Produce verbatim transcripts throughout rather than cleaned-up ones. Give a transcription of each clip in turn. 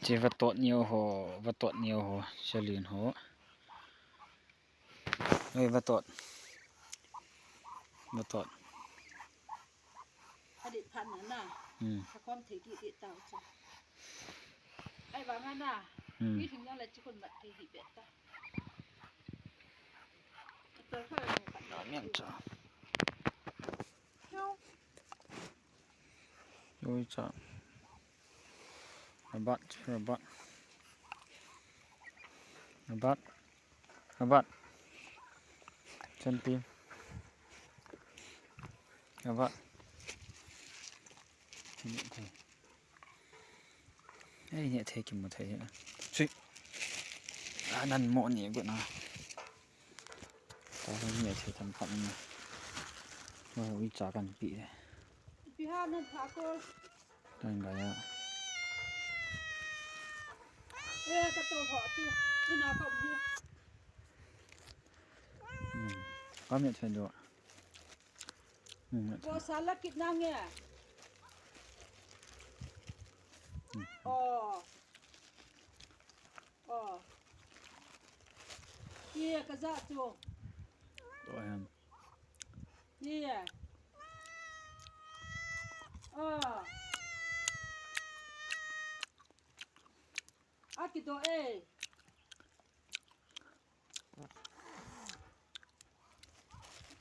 Che vatot neo ho, vatot neo ho, salin ho. Oi, vatot. Vatot. Adit phan na na. Hmm. Ka kom thei ki ki tau chu. Ai vang a na. Hmm. Mi thing yang la chi kun mat thei hi bet ta. Ka tor kha ni ka. Na mian cha. Oi cha. Rabat, rabat. Rabat. Rabat. Champion. Rabat. Ei, ne thei kimu thei. Sui. Anan mo ni gu na. Ka ne thei tam phat ni. Wa ui cha kan pi. Pi ha nan pha ko. Tan ga ya. Eh, ka to ho ti. Ina ka mi. Hmm. Ka mi thei do. Hmm. Ko sala kit na nge. Hmm. Oh. Oh. Ye ka ja chu. To hem. Ye. Oh. Akido e.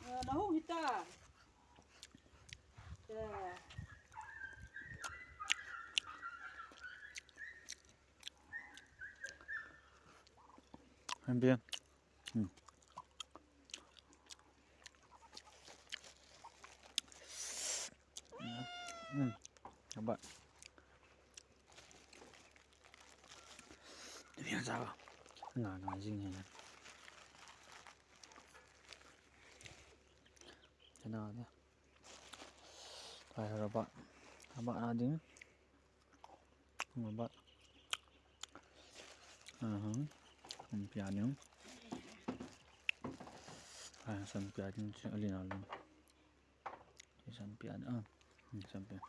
Eh, na hung hita. Eh. Hambia. Hmm. Hmm. Abah. Ni sa. Nga nga jing ni. Tena na. Hai rabat. Rabat na ding. Rabat. Aha. Hum pia ni. Hai san pia ni si alin alin. San pia ni. Ah. Hmm, san pia.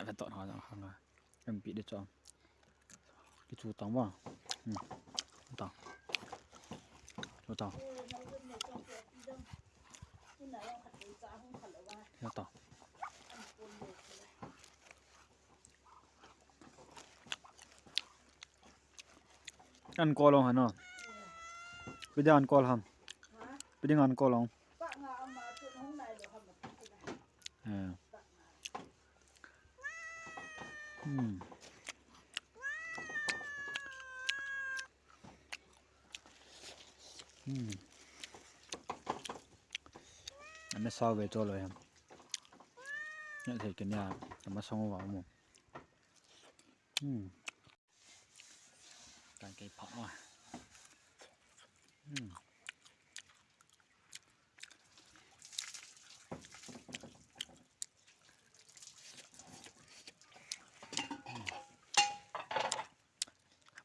Ba to na na hanga. Em pi de cho. Ki chu tang ba. Hmm. Tang. Chu tang. Ya tang. An ko long hano. Piding an ko ham. Piding an ko long. Eh. Hmm. Hmm. Ame sao ve cho lo ya. Nya thei kenya, ama song wa mo. Hmm. Kan kei pha ma. Hmm.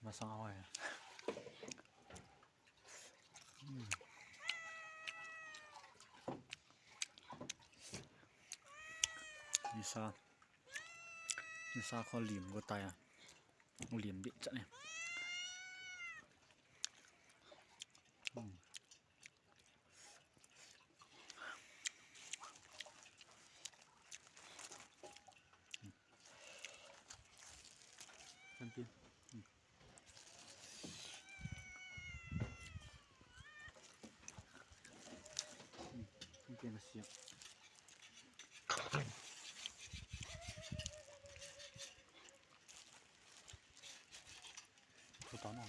Masang awai. Hmm. Nisa. Nisa ko lim ko taya. Lim di chane. Hmm. Thank you. Hmm. Hmm. Thank you, Nasi. Thu tao no.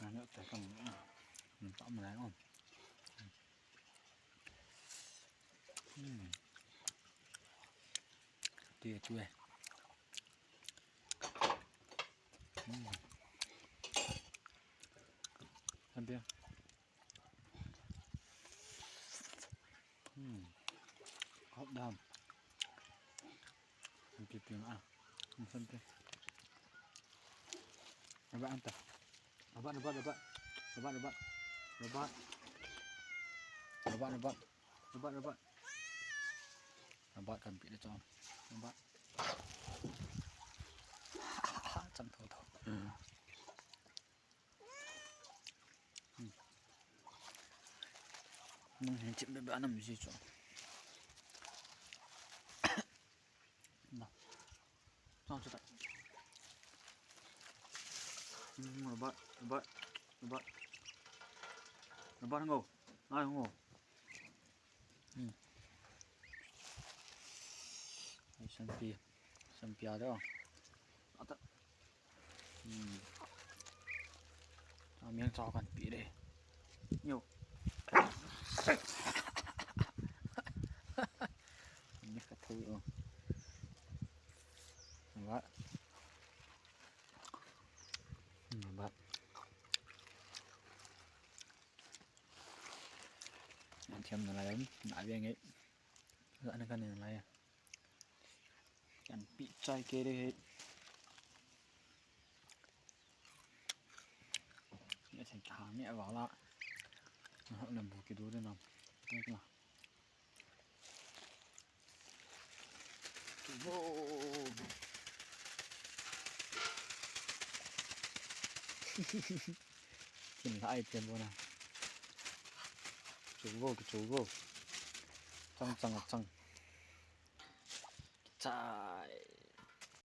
Nang yo te kam. Nang tao ma lai o. Hmm. Tui, tui. Hmm. Kan dia. Hmm. Hot dam. Sampai ping ah. Hmm, sampai. Rabat anta. Rabat, rabat, rabat. Rabat, rabat. Rabat. Robert, Robert. Robert, Robert. Robert kan pi le chong. Robert. Chang tho tho. Nang hin chim be be anam ji chu. Na. Chang chu ta. Robert, Robert, Robert. Robert ngo. Ai ngo. Hmm. Ai, sanpi. Sanpi a de. Ata. Hmm. Amiang chao kan pi de. Yo. Ni ka thei o. Ba. Ba. An thiam nalai, na ve nge. Ana kan nalai. Kan pi chai ke de he. Ni sen ta ni a wala. Na ha na bu ki du de na. Ni la. Wow. Kin la ai chen bo na. Chu bo, chu bo. Chang, chang, chang. Chai.